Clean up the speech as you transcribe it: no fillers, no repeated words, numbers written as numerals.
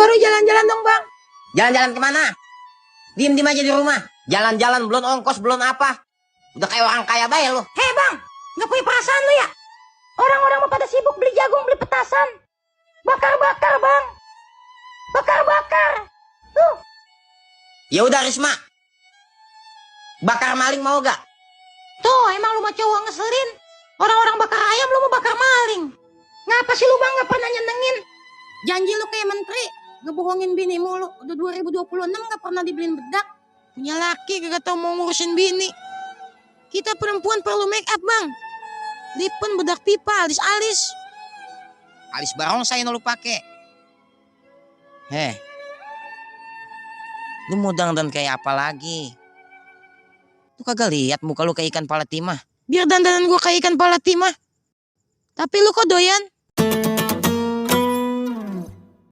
baru jalan-jalan dong, Bang. Jalan-jalan kemana? Diem-diem aja di rumah. Jalan-jalan belum ongkos, belum apa. Udah kayak orang kaya bayar lo. Hei, Bang, nggak punya perasaan lu ya? Orang-orang mau pada sibuk beli jagung, beli petasan. Bakar-bakar, Bang. Bakar-bakar. Tuh. Ya udah Risma. Bakar maling mau gak? Tuh, emang lu mah cowok ngeselin. Orang-orang bakar ayam, lu mau bakar maling. Ngapa sih lu, Bang, nggak pernah nyenengin? Janji lu kayak menteri, ngebohongin bini mulu. Udah 2026 nggak pernah dibeliin bedak. Punya laki kagak tau mau ngurusin bini. Kita perempuan perlu make up, Bang. Lipen, bedak pipa, alis-alis. Alis barongsai yang lu pake. Lu mau dandan kayak apa lagi? Lu kagak lihat muka lu kayak ikan pala timah. Biar dandanan gua kayak ikan pala timah. Tapi lu kok doyan?